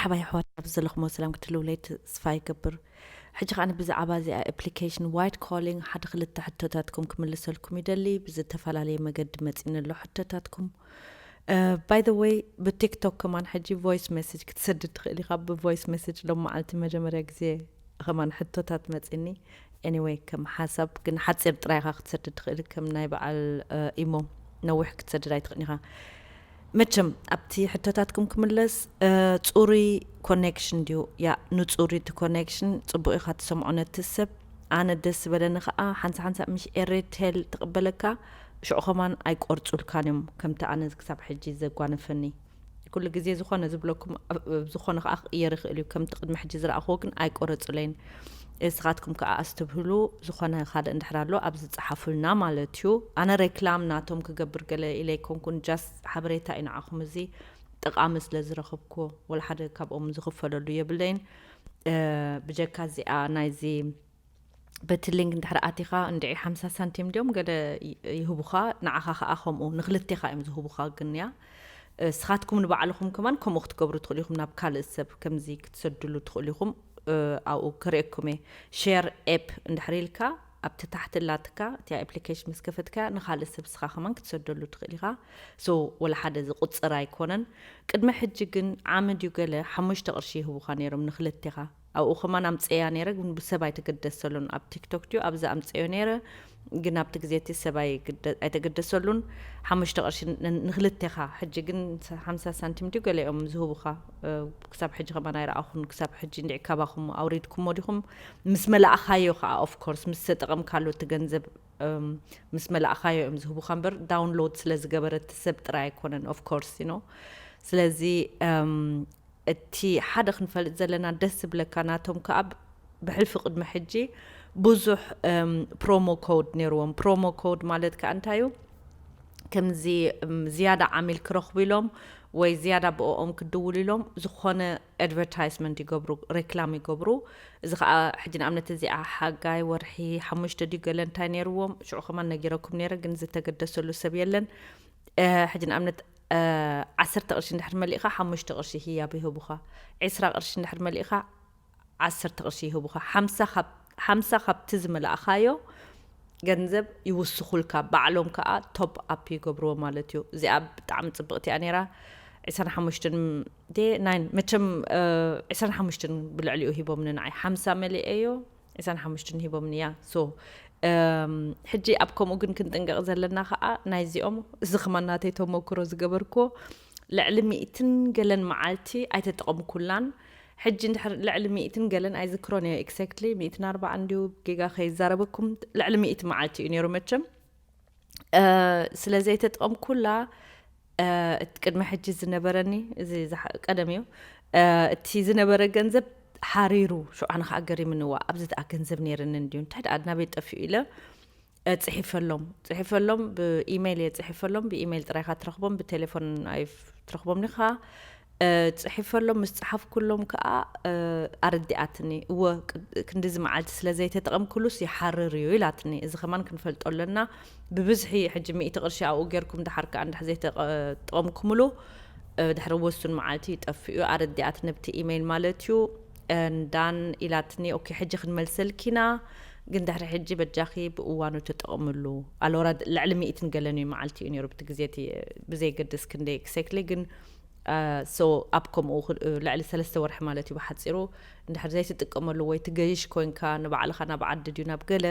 ሓባይ ኣሕዋት፣ ኣብዚ ዘለኹሞ ሰላም ክትህልውለይ ተስፋ ይገብር። ሕጂ ከኣ ብዛዕባ እዚኣ ኣፕሊኬሽን ዋይት ኮሊንግ ሓደ ክልተ ሕቶታትኩም ክምልሰልኩም ይደሊ። ብዝተፈላለየ መገዲ መጺኒ ኣሎ ሕቶታትኩም። ባይ ዘ ወይ፣ ብቲክቶክ ከማን ሕጂ ቮይስ ሜሴጅ ክትሰድድ ትኽእል ኢኻ። ብቮይስ ሜሴጅ ሎም መዓልቲ መጀመርያ ግዜ ከማን ሕቶታት መጺኒ። ኤኒወይ፣ ከም ሓሳብ ግን ሓጺር ጥራይ ኢኻ ክትሰድድ ትኽእል፣ ከም ናይ በዓል ኢሞ ነዊሕ ክትሰድድ ኣይትኽእልን ኢኻ። መቸም ኣብቲ ሕቶታትኩም ክምለስ፣ ጽሩይ ኮኔክሽን ድዩ? ያ፣ ንጹር እቲ ኮኔክሽን ጽቡቕ ኢኻ ትሰምዖ ነቲ ሰብ። ኣነ ደስ ዝበለኒ ከኣ ሓንሳ ሓንሳ ምሽ ኤሬቴል ትቕበለካ፣ ሽዑ ከማን ኣይቆርጹልካን እዮም፣ ከምቲ ኣነ ክሳብ ሕጂ ዘጓነፈኒ። ኩሉ ግዜ ዝኾነ ዝብለኩም ኣብ ዝኾነ ከኣ ክቕየር ይኽእል እዩ። ከምቲ ቅድሚ ሕጂ ዝረኣኽዎ ግን ኣይቆረጹለይን። እስኻትኩም ከኣ ኣስተብህሉ፣ ዝኾነ ካልእ እንድሕር ኣሎ ኣብዚ ጸሓፉልና ማለት እዩ። ኣነ ሬክላም ናቶም ክገብር ገለ ኢለ ኣይኮንኩን፣ ጃስት ሓበሬታ እዩ ንዓኹም፣ እዚ ጠቓሚ ስለ ዝረኸብኩዎ፣ ወላ ሓደ ካብኦም ዝኽፈለሉ የብለይን። ብጀካ እዚኣ ናይዚ በቲ ሊንክ እንድሕር ኣቲኻ እንድዒ ሓምሳ ሳንቲም ድዮም ገለ ይህቡኻ፣ ንዓኻ ከኣ ከምኡ ንክልቴኻ እዮም ዝህቡኻ። ግን ያ እስኻትኩም ንባዕልኹም ከማን ከምኡ ክትገብሩ ትኽእሉ ኢኹም። ናብ ካልእ ሰብ ከምዚ ክትሰድሉ ትኽእሉ ኢኹም። ኣብኡ ክርእየኩም እየ። ሼር ኤፕ እንድሕር ኢልካ ኣብቲ ታሕቲ ኣላትካ፣ እቲ ኣፕሊኬሽን ምስ ከፈትካ ንኻልእ ሰብ እስኻ ከማን ክትሰደሉ ትኽእል ኢኻ። ሶ ወላ ሓደ ዝቁጽር ኣይኮነን። ቅድሚ ሕጂ ግን ዓሚ ድዩ ገለ ሓሙሽተ ቅርሺ ይህቡኻ ነይሮም ንክልቴኻ። ኣብኡ ከማን ኣምጽእያ ነይረ፣ ግን ብሰብ ኣይተገደሰሉን። ኣብ ቲክቶክ ድዩ ኣብዚ ኣምጽእዮ ነይረ፣ ግን ኣብቲ ግዜ እቲ ሰብ ኣይግደ-፣ ኣይተገደሰሉን። ሓሙሽተ ቅርሺ ን-፣ ንክልቴኻ። ሕጂ ግን ሓምሳ ሳንቲም ድዩ ገለ እዮም ዝህቡኻ። ክሳብ ሕጂ ከማን ኣይረኣኹን። ክሳብ ሕጂ እንድዒ ካባኹም ኣውሪድኩሞ ዲኹም? ምስ መላእኻዮ ከኣ፣ ኦፍ ኮርስ፣ ምስ ተጠቐምካሉ እቲ ገንዘብ ምስ መላእኻዮ እዮም ዝህቡኻ እምበር፣ ዳውንሎድ ስለ ዝገበረ እቲ ሰብ ጥራይ ኣይኮነን፣ ኦፍ ኮርስ። ስለዚ እቲ ሓደ ክንፈልጥ ዘለና፣ ደስ ዝብለካ፣ ናቶም ከኣ ብሕልፊ ቅድሚ ሕጂ ብዙሕ ፕሮሞ ኮድ ነይርዎም። ፕሮሞ ኮድ ማለት ከኣ እንታይ እዩ? ከምዚ ዝያዳ ዓሚል ክረኽቡ ኢሎም ወይ ዝያዳ ብኦም ክድውሉ ኢሎም ዝኾነ ኣድቨርታይዝመንት ይገብሩ፣ ሬክላም ይገብሩ። እዚ ከኣ ሕጂ ንኣብነት እዚኣ ሓጋይ ወርሒ ሓሙሽተ ድዩ ገለ እንታይ ነይርዎም፣ ሽዑ ከማን ነጊረኩም ነይረ፣ ግን ዝተገደሰሉ ሰብ የለን። ሕጂ ንኣብነት ዓሰርተ ቅርሺ እንድሕር መሊእኻ ሓሙሽተ ቅርሺ ህያብ ይህቡኻ። ዕስራ ቅርሺ እንድሕር መሊእኻ ዓሰርተ ቅርሺ ይህቡኻ። ሓምሳ ካብ፣ ሓምሳ ካብቲ ዝመላእኻዮ ገንዘብ ይውስኹልካ፣ ባዕሎም ከኣ ቶፕ ኣፕ ይገብርዎ ማለት እዩ። እዚኣ ብጣዕሚ ጽብቕቲ እያ ነይራ። ዕስራን ሓሙሽተን ዴ ናይን፣ መቸም ዕስራን ሓሙሽተን ብልዕሊኡ ሂቦምኒ ንዓይ። ሓምሳ መሊኤዮ፣ ዕስራን ሓሙሽተን ሂቦምኒ እያ። ሶ ሕጂ ኣብ ከምኡ ግን ክንጥንቀቕ ዘለና ከኣ ናይዚኦም፣ እዚ ከማን ናተይ ተመክሮ ዝገበርክዎ፣ ልዕሊ ሚእትን ገለን መዓልቲ ኣይተጠቐምኩላን። ሕጂ እንድሕር ልዕሊ ሚእትን ገለን ኣይዝክሮን እየ ኤግዛክትሊ፣ ሚእትን ኣርባዓን እንድዩ ጌጋ ከይዛረበኩም፣ ልዕሊ ሚእቲ መዓልቲ እዩ ነይሩ መቸም። ስለ ዘይተጠቐምኩላ፣ እቲ ቅድሚ ሕጂ ዝነበረኒ፣ እዚ ዝሓ-፣ ቀደም እዩ፣ እቲ ዝነበረ ገንዘብ ሓሪሩ፣ ሽዑ ኣነ ኸዓ ገሪምኒ፣ "ዋ፣ ኣብዚ ደኣ ገንዘብ ነይርኒ እንድዩ፣ እንታይ ደኣ ናበይ ጠፊኡ?" ኢለ፣ እ፣ ጽሒፈሎም፣ ጽሒፈሎም፣ ብኢሜይል እየ ጽሒፈሎም። ብኢሜይል ጥራይ ኢኻ ትረኽቦም፣ ብቴሌፎን ኣይፍ-፣ ትረኽቦም ኢኻ። እ፣ ጽሒፈሎም፣ ምስ ጸሓፍኩሎም ከኣ፣ እ፣ ኣረዲኣትኒ። "እወ፣ ቅ-፣ ክንድዚ መዓልቲ ስለ ዘይተጠቐምኩሉስ ይሓርር እዩ" ኢላትኒ። እዚ ከማን ክንፈልጦ ኣለና። ብብዝሒ ሕጂ ሚእቲ ቅርሺ ኣብኡ ጌርኩም፣ ድሓር ከኣ እንድሕር ዘይተጠቐምኩምሉ፣ እ፣ ድሕሪ ውሱን መዓልቲ ይጠፍእ እዩ። ኣረዲኣትኒ ብቲ ኢሜይል ማለት እዩ። እንዳን ኢላትኒ፣ "ኦኬ፣ ሕጂ ክንመልሰልኪ ኢና፣ ግን ድሕሪ ሕጂ በጃኺ ብእዋኑ ተጠቕምሉ" ኣሎ። ወራድ ልዕሊ ሚእትን ገለን እዩ መዓልቲ እዩ ነይሩ፣ ብቲ ግዜ እቲ፣ ብዘይገድስ ክንደይ ኤግዛክትሊ፣ ግን፣ እ፣ ሶ ኣብ ከምኡ ክ-፣ ልዕሊ ሰለስተ ወርሒ ማለት እዩ ብሓጺሩ። እንድሕር ዘይትጥቀመሉ ወይ ትገይሽ ኮንካ፣ ንባዕልኻ ናብ ዓዲ ድዩ ናብ ገለ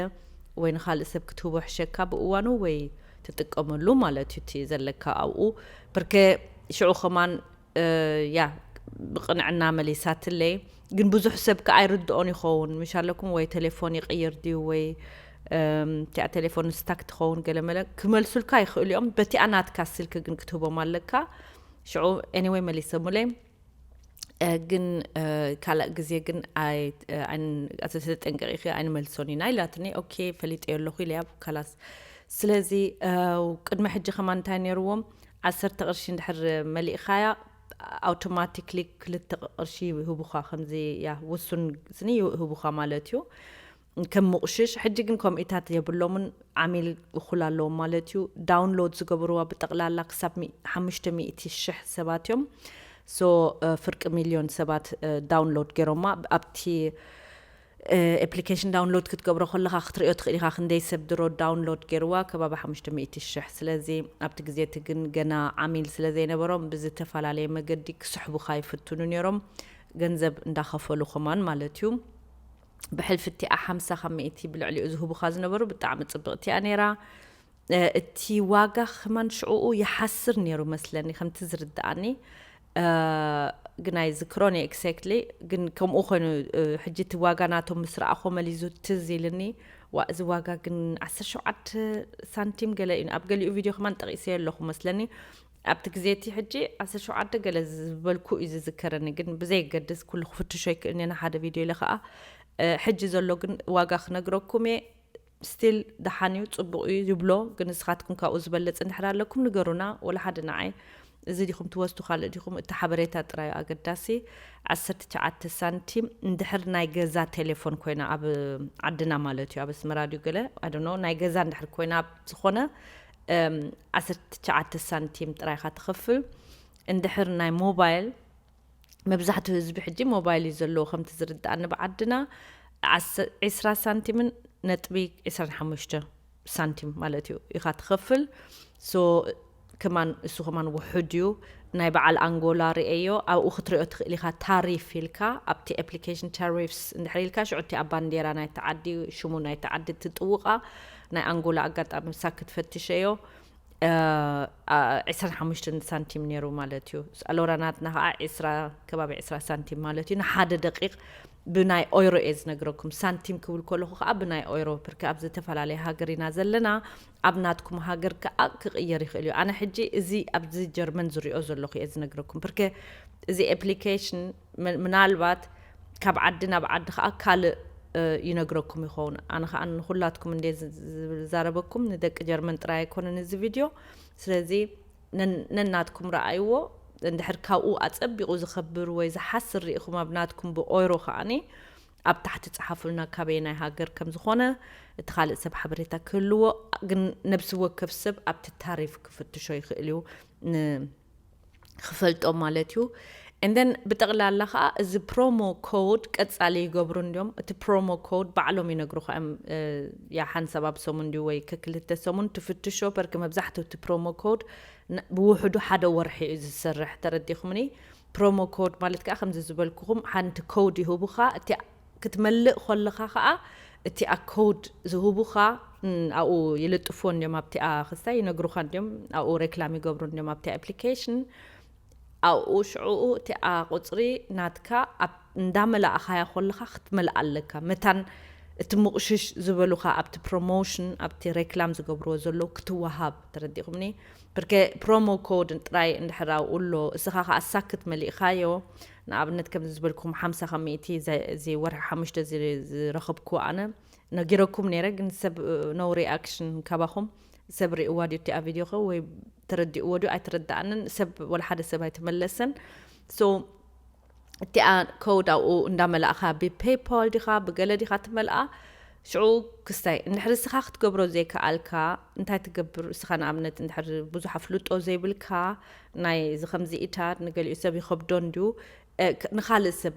ወይ ንኻልእ ሰብ ክትህቦ ሕሸካ ብእዋኑ ወይ ትጥቀመሉ ማለት እዩ እቲ ዘለካ ኣብኡ። ብርከ ሽዑ ከማን እ፣ ያ፣ ብቕንዕና መሊሳትለይ። ግን ብዙሕ ሰብ ከኣ ኣይርድኦን ይኸውን፣ ምሽ ኣለኩም ወይ ቴሌፎን ይቕይር ድዩ ወይ፣ እም፣ እቲኣ ቴሌፎን ስታክ ትኸውን ገለ መለ ክመልሱልካ ይኽእሉ እዮም። በቲኣ ናትካ ስልኪ ግን ክትህቦም ኣለካ። ሽዑ ኤኒወይ መሊሰሙለይ። እ፣ ግን፣ እ፣ ካልእ ግዜ ግን ኣይ-፣ እ፣ ኣይን-፣ ኣተ-፣ ተጠንቀቒ ኢኺ፣ ኣይንመልሶን ኢና ኢላትኒ። ኦኬ፣ ፈሊጠዮ ኣለኹ ኢለያ፣ ካላስ። ስለዚ፣ እ፣ ቅድሚ ሕጂ ከማን እንታይ ነይርዎም? ዓሰርተ ቅርሺ እንድሕር መሊእኻያ፣ ኣውቶማቲክሊ ክልተ ቅርሺ ይህቡኻ፣ ከምዚ፣ ያ፣ ውሱን ስኒ ይህቡኻ ማለት እዩ። ከም ምቑሽሽ። ሕጂ ግን ከምኡታት የብሎምን፣ ዓሚል እኹል ኣለዎም ማለት እዩ። ዳውንሎድ ዝገብርዋ ብጠቕላላ ክሳብ ሚ-፣ ሓሙሽተ ሚእቲ ሽሕ ሰባት እዮም። So ፍርቂ ሚልዮን ሰባት download ገይሮማ። ኣብቲ application download ክትገብሮ ከለኻ ክትሪኦ ትኽእል ኢኻ ክንደይ ሰብ ድሮ download ገይርዋ። ከባቢ ሓሙሽተ ሚእቲ ሽሕ። ስለዚ ኣብቲ ግዜ እቲ ግን ገና ዓሚል ስለ ዘይነበሮም ብዝተፈላለየ መገዲ ክስሕቡኻ ይፍትኑ ነይሮም፣ ገንዘብ እንዳኸፈሉ ከማን ማለት እዩ። ብሕልፊ እቲኣ ሓምሳ ካብ ሚእቲ ብልዕሊኡ ዝህቡኻ ዝነበሩ ብጣዕሚ ጽብቕቲ እያ ነይራ። እቲ ዋጋ ከማን ሽዕኡ ይሓስር ነይሩ መስለኒ ከምቲ ዝርድኣኒ። ግን ኣይዝክሮን እየ exactly። ግን ከምኡ ኮይኑ ሕጂ እቲ ዋጋ ናቶም ምስ ረኣኾ መሊዙ ትዝ ኢልኒ። ዋ፣ እዚ ዋጋ ግን ዓሰርተ ሸውዓተ ሳንቲም ገለ እዩ። ኣብ ገሊኡ ቪድዮ ከማን ጠቒሰዮ ኣለኹ መስለኒ። ኣብቲ ግዜ እቲ ሕጂ ዓሰርተ ሸውዓተ ገለ ዝበልኩ እዩ ዝዝከረኒ። ግን ብዘየገድስ ኩሉ ክፍትሾ ይክእልኒ ንሓደ ቪድዮ ኢለ ከዓ ሕጂ ዘሎ ግን ዋጋ ክነግረኩም እየ። ስቲል ደሓን እዩ፣ ጽቡቕ እዩ ይብሎ። ግን ንስኻትኩም ካብኡ ዝበለጽ እንድሕር ኣለኩም ንገሩና። ወላ ሓደ ንዓይ እዚ ዲኹም ትወስዱ ካልእ ዲኹም፣ እቲ ሓበሬታ ጥራይ ኣገዳሲ። ዓሰርተ ትሽዓተ ሳንቲም እንድሕር ናይ ገዛ ቴሌፎን ኮይና ኣብ ዓድና ማለት እዩ፣ ኣብ ኣስመራ ድዩ ገለ ኣደኖ ናይ ገዛ እንድሕር ኮይና ዝኾነ ዓሰርተ ትሽዓተ ሳንቲም ጥራይካ ትኸፍል። እንድሕር ናይ ሞባይል መብዛሕትኡ ህዝቢ ሕጂ ሞባይል እዩ ዘለዎ ከምቲ ዝርድኣኒ ብዓድና ዒስራ ሳንቲምን ነጥቢ ዒስራን ሓሙሽተ ሳንቲም ማለት እዩ ኢኻ ትኸፍል። So ከማን እሱ ከማን ውሑድ እዩ። ናይ በዓል ኣንጎላ ርእዮ ኣብኡ ክትሪኦ ትኽእል ኢኻ። ታሪፍ ኢልካ ኣብቲ application tariffs እንድሕር ኢልካ ሽዑ እቲ ኣብ ባንዴራ ናይ ተዓዲ ሽሙ ናይ ተዓዲ ትጥውቓ ናይ ኣንጎላ ኣጋጣሚ ምሳ ክትፈትሸዮ ዒስራን ሓሙሽተን ሳንቲም ነይሩ ማለት እዩ። ኣሎራ ናትና ከዓ ዒስራ ከባቢ ዒስራ ሳንቲም ማለት እዩ ንሓደ ደቂቕ። ብናይ ኦይሮ እየ ዝነግረኩም። ሳንቲም ክብል ከለኹ ከዓ ብናይ ኦይሮ፣ ብርክ ኣብ ዝተፈላለየ ሃገር ኢና ዘለና። ኣብ ናትኩም ሃገር ከዓ ክቕየር ይኽእል እዩ። ኣነ ሕጂ እዚ ኣብዚ ጀርመን ዝሪኦ ዘለኹ እየ ዝነግረኩም። ብርክ እዚ application ምናልባት ካብ ዓዲ ናብ ዓዲ ከዓ ካልእ ይነግረኩም ይኸውን። ኣነ ከዓ ንኩላትኩም እንደ ዝዛረበኩም ንደቂ ጀርመን ጥራይ ኣይኮነን እዚ ቪድዮ። ስለዚ ነናትኩም ረኣይዎ። እንድሕር ካብኡ ኣጸቢቑ ዝኸብር ወይ ዝሓስር ርኢኹም ኣብ ናትኩም ብኦይሮ ከዓኒ ኣብ ታሕቲ ጸሓፉልና ካበየናይ ሃገር ከም ዝኾነ። እቲ ካልእ ሰብ ሓበሬታ ክህልዎ። ግን ነብሲ ወከፍ ሰብ ኣብቲ ታሪፍ ክፍትሾ ይኽእል እዩ። ክፈልጦ ማለት እዩ። And then ብጠቕላላ ከዓ እዚ promo code ቀጻሊ ይገብሩ እንዲዮም። እቲ promo code ባዕሎም ይነግሩኻ እዮም። ያ ሓንሳብ ኣብ ሰሙን ድዩ ወይ ከክልተ ሰሙን ትፍትሾ። በርክ መብዛሕትኡ እቲ promo code ብውሕዱ ሓደ ወርሒ እዩ ዝሰርሕ። ተረዲኹምኒ? Promo code ማለት ከዓ ከምዚ ዝበልኩኹም ሓንቲ ኮድ ይህቡኻ። እቲ ክትመልእ ከለኻ ከዓ እቲኣ ኮድ ዝህቡኻ ኣብኡ ይልጥፍዎ እንዲዮም። ኣብቲኣ ክስታይ ይነግሩኻ እንዲዮም። ኣብኡ ሬክላም ይገብሩ እንዲዮም ኣብቲ application። ኣብኡ ሽዕኡ እቲኣ ቁፅሪ ናትካ እንዳመላእኻያ ከለኻ ክትመልኣ ኣለካ። መታን እቲ ምቑሽሽ ዝበሉኻ ኣብቲ ፕሮሞሽን ኣብቲ ሬክላም ዝገብርዎ ዘለዉ ክትወሃብ። ተረዲኹምኒ? ብርክ ፕሮሞ ኮድ ጥራይ እንድሕር ኣብኡ ኣሎ፣ እስኻ ከዓ ሳክት መሊእኻዮ። ንኣብነት ከምዚ ዝበልኩም ሓምሳ ካብ ሚእቲ እዚ ወርሒ ሓሙሽተ ዝረኸብኩ ኣነ ነጊረኩም ነይረ። ግን ሰብ no reaction ካባኹም ሰብ ሪእዋ ድዩ እቲኣ ቪድዮ ኸ ወይ ተረዲእዎ ድዩ ኣይተረዳኣንን። ሰብ ወላ ሓደ ሰብ ኣይተመለሰን። So እቲኣ ኮድ ኣብኡ እንዳመላእኻ ብፔይፓል ዲኻ ብገለ ዲኻ ትመልኣ። ሽዑ ክስታይ እንድሕር እስኻ ክትገብሮ ዘይከኣልካ እንታይ ትገብር? እስኻ ንኣብነት እንድሕር ብዙሕ ኣፍልጦ ዘይብልካ ናይ እዚ ከምዚ ኢታት ንገሊኡ ሰብ ይኸብዶ እንድዩ ንኻልእ ሰብ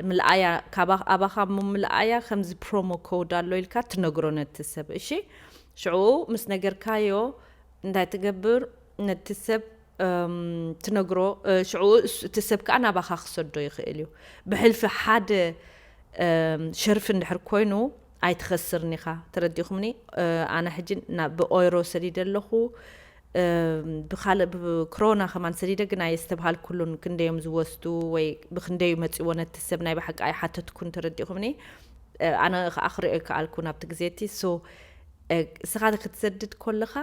ምልኣያ ካባኻ ምልኣያ ከምዚ ፕሮሞ ኮድ ኣሎ ኢልካ ትነግሮ ነቲ ሰብ። እሺ ሽዑ ምስ ነገርካዮ እንታይ ትገብር? ነቲ ሰብ ትነግሮ። ሽዑ እቲ ሰብ ከዓ ናባኻ ክሰዶ ይኽእል እዩ። ብሕልፊ ሓደ ሸርፊ እንድሕር ኮይኑ ኣይትኸስርን ኢኻ። ተረዲኹምኒ? ኣነ ሕጂ ብኦይሮ ሰዲደ ኣለኹ። ብካልእ ብክሮና ከማን ሰዲደ ግን ኣየስተብሃልኩሉን ክንደዮም ዝወስዱ ወይ ብክንደዩ መፂዎ ነቲ ሰብ ናይ ብሓቂ ኣይሓተትኩን። ተረዲኹምኒ? ኣነ ከዓ ክሪኦ ይከኣልኩ ናብቲ ግዜ እቲ ሶ እስኻ ክትሰድድ ከለኻ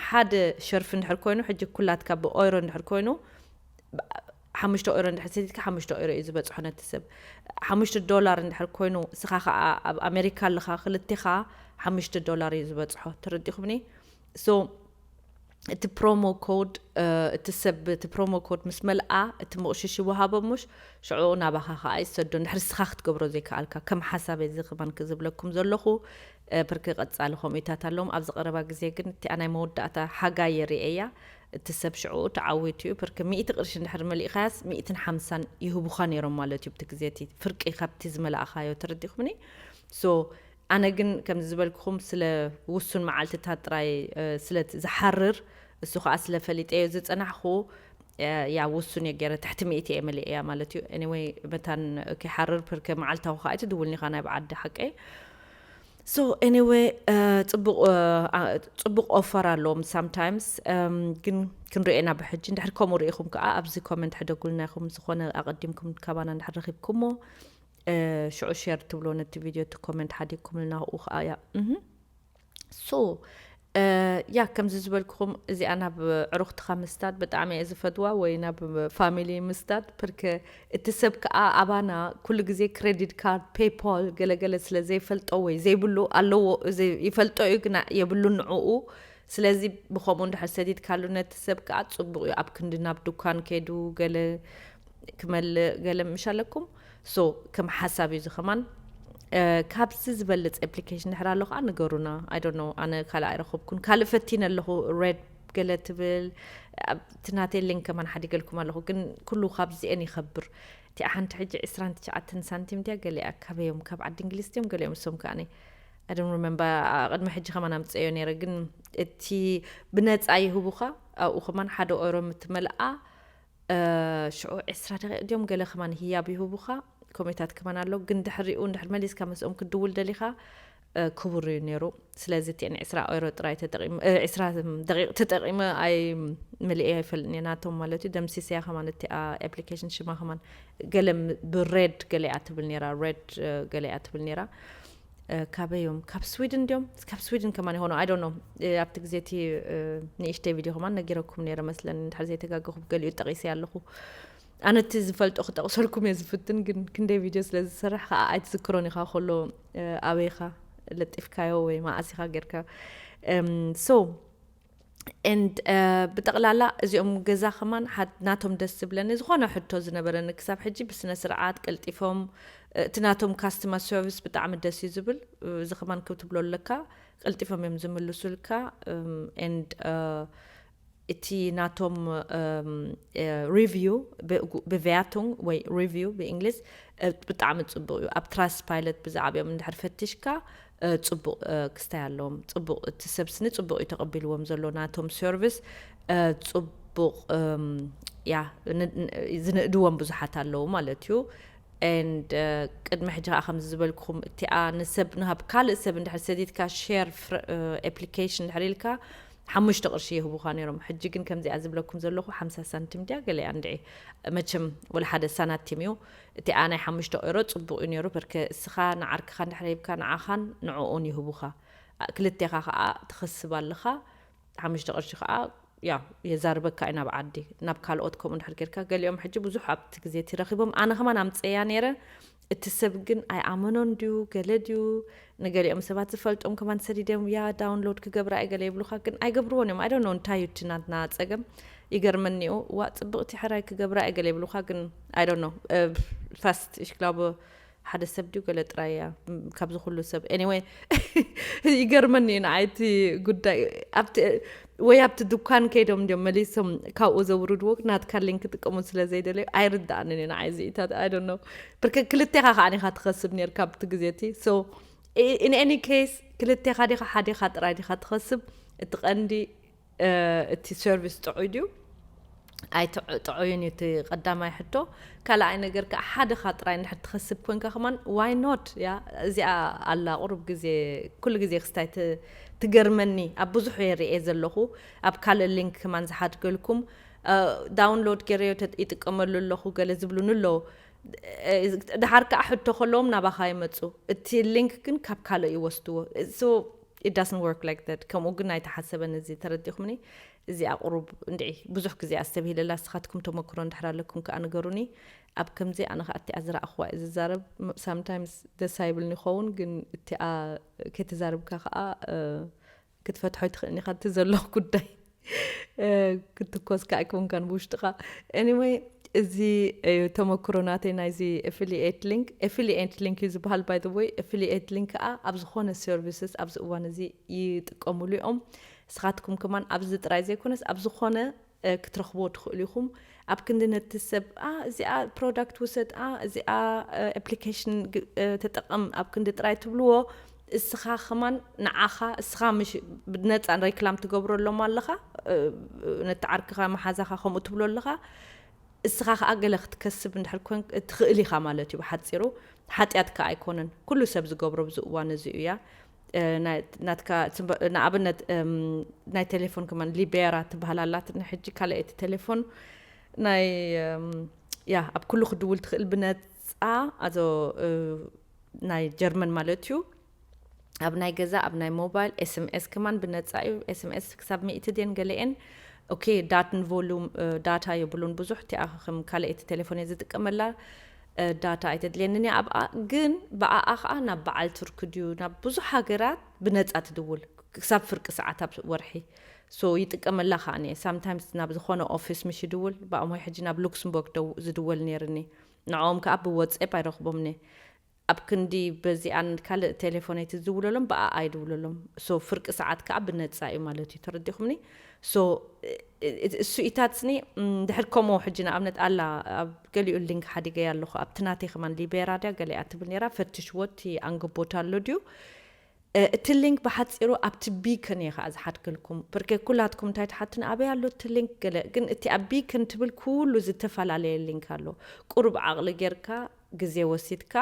ሓደ ሸርፊ እንድሕር ኮይኑ ሕጂ ኩላትካ ብኦይሮ እንድሕር ኮይኑ ሓሙሽተ ኦይሮ እንድሕር ሰዲድካ ሓሙሽተ ኦይሮ እዩ ዝበፅሖ ነቲ ሰብ። ሓሙሽተ ዶላር እንድሕር ኮይኑ እስኻ ከዓ ኣብ ኣሜሪካ ኣለኻ ክልቴኻ ሓሙሽተ ዶላር እዩ ዝበፅሖ። ተረዲኹምኒ? ሶ እቲ ፕሮሞ ኮድ እቲ ሰብ እቲ ፕሮሞ ኮድ ምስ መልኣ እቲ ምቕሽሽ ይወሃቦ ሙሽ ሽዑ ናባኻ ከዓ ይሰዶ እንድሕር እስኻ ክትገብሮ ዘይከኣልካ ከም ሓሳብ እዚ ክማን ክዝብለኩም ዘለኹ። ብርክ ቀጻሊ ከምኡታት ኣለዎም ኣብዚ ቀረባ ግዜ ግን እቲኣ ናይ መወዳእታ ሓጋይ የርእየያ። እቲ ሰብ ሽዑ ተዓዊቱ እዩ። ብርክ ሚእቲ ቅርሺ እንድሕር መሊእኻያስ ሚእትን ሓምሳን ይህቡኻ ነይሮም ማለት እዩ። ብቲ ግዜ እቲ ፍርቂ ካብቲ ዝመላእኻዮ፣ ተረዲኹምኒ? ሶ ኣነ ግን ከምዚ ዝበልኩኹም ስለ ውሱን መዓልትታት ጥራይ ስለ ዝሓርር፣ እሱ ከዓ ስለ ፈሊጠዮ ዝጸናሕኩ፣ ያ ውሱን እየ ገይረ፣ ትሕቲ ሚእቲ እየ መሊእያ ማለት እዩ። Anyway፣ መታን ከይሓርር፣ ብርክ መዓልታዊ ከዓ ኣይትድውልኒ ኢኻ ናይ ብዓዲ ሓቀይ። So anyway፣ ጽቡቕ ጽቡቕ ኦፈር ኣለዎም sometimes። ግን ክንሪኦ ኢና ብሕጂ። እንድሕር ከምኡ ርኢኹም ከዓ ኣብዚ ኮመንት ሕደጉልና ኢኹም። ዝኾነ ኣቐዲምኩም ካባና እንድሕር ረኺብኩሞ፣ ሽዑ ሼር ትብሎ ነቲ ቪድዮ፣ እቲ ኮመንት ሓዲግኩምልና፣ ኡ ከዓ እያ። So ያ ከምዚ ዝበልኩኹም፣ እዚኣ ናብ ዕሩኽትኻ ምስዳድ ብጣዕሚ እየ ዝፈትዋ፣ ወይ ናብ ፋሚሊ ምስዳድ። ብርክ እቲ ሰብ ከዓ ኣባና ኩሉ ግዜ ክሬዲት ካርድ፣ ፔይፓል፣ ገለገለ ስለ ዘይፈልጦ ወይ ዘይብሉ፣ ኣለዎ፣ ይፈልጦ እዩ ግና የብሉን ንዕኡ። ስለዚ ብኸምኡ እንድሕር ሰዲድካሉ ነቲ ሰብ ከዓ ጽቡቕ እዩ። ኣብ ክንዲ ናብ ዱኳን ከይዱ ገለ ክመልእ ገለ ምሽ ኣለኩም። So ከም ሓሳብ እዩ እዚ ከማን። ካብዚ ዝበልጽ application ድሕር ኣሎ ከዓ ንገሩና። I don't know፣ ኣነ ካልእ ኣይረኸብኩን። ካልእ ፈቲነ ኣለኹ፣ ሬድ ገለ ትብል። እቲ ናተይ ሊንክ ከማን ሓዲገልኩም ኣለኹ፣ ግን ኩሉ ካብዚኤን ይኸብር። እቲኣ ሓንቲ ሕጂ ዕስራን ትሽዓተን ሳንቲም ድያ ገሊኣ፣ ካበዮም፣ ካብ ዓዲ እንግሊዝ ድዮም ገሊኦም እሶም ከዓኒ፣ I don't remember። ቅድሚ ሕጂ ከማን ኣምፅአዮ ነይረ፣ ግን እቲ ብነፃ ይህቡኻ፣ ኣብኡ ከማን ሓደ ኦሮ ምትመልኣ ሽዑ ዕስራ ደቂቕ ድዮም ገለ ከማን ህያብ ይህቡኻ። ኮሜታት ከማን ኣሎ፣ ግን ድሕሪኡ እንድሕር መሊስካ ምስኦም ክትድውል ደሊኻ ክቡር እዩ ነይሩ። ስለዚ እቲአን ዕስራ ኦሮ ጥራይ ተጠቂመ፣ ዕስራ ደቂቕ ተጠቂመ ኣይ መሊኤ ኣይፈልጥን እየ፣ ናቶም ማለት እዩ። ደምሲሰያ ከማን እቲኣ application ሽማ ከማን ገለ ብሬድ ገለ እያ ትብል ነይራ፣ ሬድ ገለ እያ ትብል ነይራ። ካበዮም፣ ካብ ስዊድን ድዮም፣ ካብ ስዊድን ከማን ይኾኑ፣ I don't know። ኣብቲ ግዜ እቲ ንእሽተይ ቪድዮ ከማን ነጊረኩም ነይረ መስለኒ፣ እንድሕር ዘይተጋገኹ፣ ገሊኡ ጠቒሰ ኣለኹ። ኣነ እቲ ዝፈልጦ ክጠቕሰልኩም እየ ዝፍትን፣ ግን ክንደይ ቪድዮ ስለ ዝሰርሕ ከዓ ኣይትዝክሮን ኢኻ፣ ከሎ ኣበይኻ ለጢፍካዮ ወይ መዓስ ኢኻ ጌርካ። So and ብጠቕላላ እዚኦም ገዛ ከማን ናቶም ደስ ዝብለኒ፣ ዝኾነ ሕቶ ዝነበረኒ ክሳብ ሕጂ ብስነ ስርዓት ቀልጢፎም፣ እቲ ናቶም customer service ብጣዕሚ ደስ እዩ ዝብል። እዚ ከማን ክትብሎ ኣለካ፣ ቀልጢፎም እዮም ዝምልሱልካ። And እቲ ናቶም review፣ bewertung ወይ review ብእንግሊዝ፣ ብጣዕሚ ጽቡቕ እዩ። ኣብ Trustpilot ብዛዕባኦም እንድሕር ፈቲሽካ ጽቡቕ ክስታይ ኣለዎም። ጽቡቕ፣ እቲ ሰብ ስኒ ጽቡቕ እዩ ተቐቢልዎም ዘሎ፣ ናቶም service ጽቡቕ፣ ያ ዝንእድዎም ብዙሓት ኣለዉ ማለት እዩ። And ቅድሚ ሕጂ ከዓ ከምዚ ዝበልኩኹም፣ እቲኣ ንሰብ ንሃብ ካልእ ሰብ እንድሕር ሰዲድካ፣ share application እንድሕር ኢልካ ሓሙሽተ ቅርሺ ይህቡኻ ነይሮም። ሕጂ ግን ከምዚኣ ዝብለኩም ዘለኹ ሓምሳ ሳንቲም ድያ ገለ እያ እንድዒ፣ መቸም ወላ ሓደ ሳናቲም እዩ። እቲኣ ናይ ሓሙሽተ ኦሮ ጽቡቕ እዩ ነይሩ፣ በርከ እስኻ ንዓርክኻ እንድሕር ሂብካ ንዓኻን ንዕኡን ይህቡኻ። ክልቴኻ ከዓ ትኸስብ ኣለኻ። ሓሙሽተ ቅርሺ ከዓ ያ የዛርበካ እዩ ናብ ዓዲ፣ ናብ ካልኦት ከምኡ እንድሕር ጌርካ። ገሊኦም ሕጂ ብዙሕ ኣብቲ ግዜ እቲ ረኺቦም፣ ኣነ ከማን ኣምፀያ ነይረ። እቲ ሰብ ግን ኣይኣመኖን ድዩ ገለ ድዩ፣ ንገሊኦም ሰባት ዝፈልጦም ከማን ሰዲደም ያ download ክገብራ እየ ገለ ይብሉካ፣ ግን ኣይገብርዎን እዮም። I don't know እንታይ እዩ እቲ ናትና ፀገም። ይገርመኒ እዩ። ዋ ፅብቕቲ ሕራይ ክገብራ እየ ገለ ይብሉካ፣ ግን I don't know። Fast፣ ich glaube ሓደ ሰብ ድዩ ገለ ጥራይ እያ ካብዚ ኩሉ ሰብ። Anyway ይገርመኒ እዩ ንዓይ እቲ ጉዳይ። ወይ ኣብቲ ድኳን ከይዶም እንዲዮም መሊሶም ካብኡ ዘውርድዎ፣ ናትካ ሊንክ ክጥቀሙ ስለ ዘይደለዩ። ኣይርድኣንን እዩ ንዓይ እዚኢታት፣ I don't know። ብርክ ክልቴኻ ከዓ ዲኻ ትኸስብ ነርካ ኣብቲ ግዜ እቲ። So in any case ክልቴኻ ዲኻ ሓዴኻ ጥራይ ዲኻ ትኸስብ? እቲ ቀንዲ እቲ service ጥዑይ ድዩ ኣይጥዑይን እዩ እቲ ቀዳማይ ሕቶ። ካልኣይ ነገር ከዓ ሓደኻ ጥራይ እንድሕር ትኸስብ ኮንካ ከማን why not? ያ እዚኣ ኣላ ቁሩብ ግዜ፣ ኩሉ ግዜ ክስታይ ትገርመኒ። ኣብ ብዙሕ እየ ርእየ ዘለኹ፣ ኣብ ካልእ ሊንክ ከማን ዝሓድገልኩም download ገይረዮ ይጥቀመሉ ኣለኹ ገለ ዝብሉኒ ኣለዉ። ድሓር ከዓ ሕቶ ከለዎም ናባኻ ይመፁ፣ እቲ ሊንክ ግን ካብ ካልእ ይወስድዎ። So it doesn't work like that። ከምኡ ግን ኣይተሓሰበን እዚ፣ ተረዲኹምኒ? እዚኣ ቁሩብ እንድዒ ብዙሕ ግዜ ኣስተብሂለላ። ንስኻትኩም ተመክሮ እንድሕር ኣለኩም ከዓ ንገሩኒ። ኣብ ከምዚ ኣነ ከዓ እቲኣ ዝረኣኽዋ እየ ዝዛረብ። Sometimes ደስ ኣይብልን ይኸውን፣ ግን እቲኣ ከይተዛርብካ ከዓ ክትፈትሖ ኣይትኽእልን ኢኻ እቲ ዘሎ ጉዳይ። ክትኮስካ ኣይኮንካን ብውሽጥኻ። Anyway እዚ እዩ ተመክሮ ናተይ ናይዚ affiliate link። Affiliate link እዩ ዝበሃል by the way። Affiliate link ከዓ ኣብ ዝኾነ services ኣብዚ እዋን እዚ ይጥቀሙሉ እዮም። ንስኻትኩም ከማን ኣብዚ ጥራይ ዘይኮነስ ኣብ ዝኾነ ክትረኽብዎ ትኽእሉ ኢኹም። ኣብ ክንዲ ነቲ ሰብ፣ ኣ፣ እዚኣ ፕሮዳክት ውሰድ፣ ኣ፣ እዚኣ ኣፕሊኬሽን ተጠቐም፣ ኣብ ክንዲ ጥራይ ትብልዎ፣ እስኻ ከማን ንዓኻ፣ እስኻ ምሽ ብነፃ ሬክላም ትገብረሎም ኣለኻ፣ ነቲ ዓርክኻ መሓዛኻ ከምኡ ትብሎ ኣለኻ። እስኻ ከኣ ገለ ክትከስብ እንድሕር ኮን ትኽእል ኢኻ ማለት እዩ። ብሓጺሩ ሓጢኣት ከኣ ኣይኮነን። ኩሉ ሰብ ዝገብሮ ብዚ እዋን እዚ እያ። ናትካ ንኣብነት ናይ ቴሌፎን ከማን ሊቤራ ትበሃል ኣላትኒ ሕጂ ካልኣይቲ ቴሌፎን ናይ ያ ኣብ ኩሉ ክድውል ትኽእል ብነጻ ኣዞ ናይ ጀርመን ማለት እዩ። ኣብ ናይ ገዛ ኣብ ናይ ሞባይል ኤስምኤስ ከማን ብነጻ እዩ። ኤስምኤስ ክሳብ ሚእቲ ድየን ገለኤን። ኦኬ ዳትን ቮሉም ዳታ የብሉን ብዙሕ እቲኣ ከም ካልኣይቲ ቴሌፎን እየ ዝጥቀመላ። ዳታ ኣይተድልየንን እያ ኣብኣ ግን ብኣኣ ከዓ ናብ በዓል ቱርክ ድዩ ናብ ብዙሕ ሃገራት ብነጻ ትድውል ክሳብ ፍርቂ ሰዓት ኣብ ወርሒ። ሶ ይጥቀመላ ከዓ እየ ሳምታይምስ ናብ ዝኾነ ኦፊስ ምሽ ይድውል ብኣሞይ ሕጂ ናብ ሉክስምቦርግ ዝድወል ነይርኒ። ንዕኦም ከዓ ብወፅኤፕ ኣይረኽቦምኒ። ኣብ ክንዲ በዚኣን ካልእ ቴሌፎነይ ትዝውለሎም ብኣኣ ይድውለሎም። ሶ ፍርቂ ሰዓት ከዓ ብነፃ እዩ ማለት እዩ። ተረዲኹምኒ? ሶ እሱ ኢታትስኒ ድሕር ከምኡ ሕጂ ንኣብነት ኣላ ኣብ ገሊኡ ሊንክ ሓዲገያ ኣለኹ ኣብቲ ናተይ ከማን ሊቤራ ድያ ገሊኣ ትብል ነራ ፈትሽዎ እቲ ኣንገቦት ኣሎ ድዩ? እቲ ሊንክ ብሓፂሩ ኣብቲ ቢክን እየ ከዓ ዝሓድገልኩም ብርኬ ኩላትኩም እንታይ ትሓትኒ ኣበይ ኣሎ እቲ ሊንክ ገለ ግን እቲ ኣብ ቢክን ትብል ኩሉ ዝተፈላለየ ሊንክ ኣሎ። ቁሩብ ዓቕሊ ጌርካ ግዜ ወሲድካ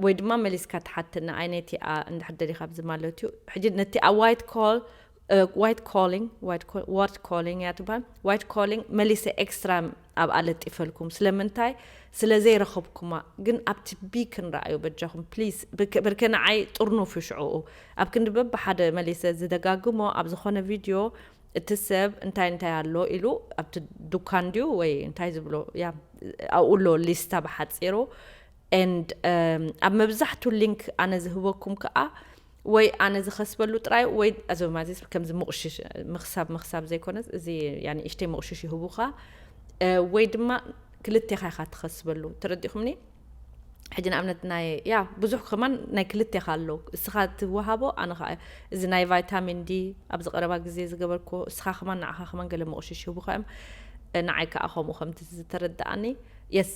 ወይ ድማ መሊስካ ትሓትኒ ኣይ ነቲኣ እንድሕር ደሊኻ ኣብዚ ማለት እዩ። ሕጂ ነቲ ኣብ ዋይት ኮል ዋይት ኮሊንግ ዋይት ኮሊንግ እያ ትበሃል። ዋይት ኮሊንግ መሊሰ ኤክስትራ ኣብኣ ለጢፈልኩም ስለምንታይ ስለ ዘይረኸብኩማ። ግን ኣብቲ ቢክን ረኣዩ በጃኹም ፕሊስ። ብርኬ ንዓይ ጥርኑፍ እዩ ሽዕኡ ኣብ ክንዲ በብሓደ መሊሰ ዝደጋግሞ ኣብ ዝኾነ ቪድዮ እቲ ሰብ እንታይ እንታይ ኣሎ ኢሉ ኣብቲ ዱካን ድዩ ወይ እንታይ ዝብሎ ያ ኣብኡ ኣሎ ሊስታ ብሓፂሩ ኤንድ ኣብ መብዛሕቱ ሊንክ ኣነ ዝህበኩም ከዓ ወይ ኣነ ዝኸስበሉ ጥራይ ወይ ኣዞማዚ ከምዚ ምቑሽሽ ምኽሳብ ምኽሳብ ዘይኮነስ እዚ ያኒ እሽተይ ምቑሽሽ ይህቡኻ ወይ ድማ ክልቴኻ ኢኻ ትኸስበሉ። ተረዲኹምኒ? ሕጂ ንኣብነት ናይ ያ ብዙሕ ከማን ናይ ክልቴኻ ኣሎ እስኻ ትወሃቦ ኣነ ከዓ እዚ ናይ ቫይታሚን ዲ ኣብዚ ቀረባ ግዜ ዝገበርኮ እስኻ ከማን ንዓኻ ከማን ገለ ምቑሽሽ ይህቡኻ እዮም። ንዓይ ከዓ ከምኡ ከምቲ ዝተረዳኣኒ የስ